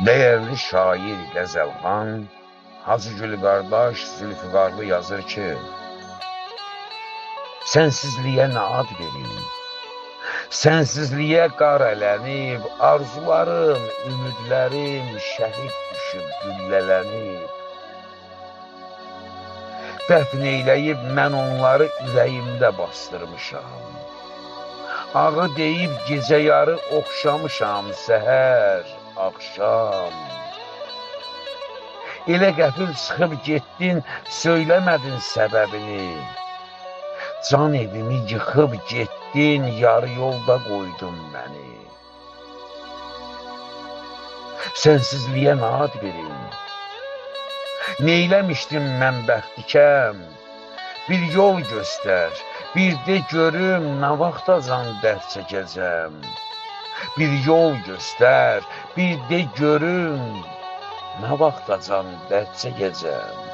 Dəyərli şair Qəzəlxan Hacıgül qardaş Zülfüqarlı yazır ki, sənsizliyə nə ad verim? Sənsizliyə qar ələnib, arzularım, ümidlərim şəhid düşüb, güllələnib. Dəfn eyləyib mən onları ürəyimdə bastırmışam. Ağı deyib gecə yarı oxşamışam səhər, axşam. Elə qəfil çıxıb getdin, söyləmədin səbəbini. Can evimi yıxıb getdin, yarı yolda qoydun məni. Sənsizliyə nə ad verim? Neyləmişdim mən bəxtikəm? Bir yol göstər, bir de görüm, nə vaxtacan dərd çəkəcəm. Bir yol göstər, bir de görüm, nə vaxtacan dərd çəkəcəm.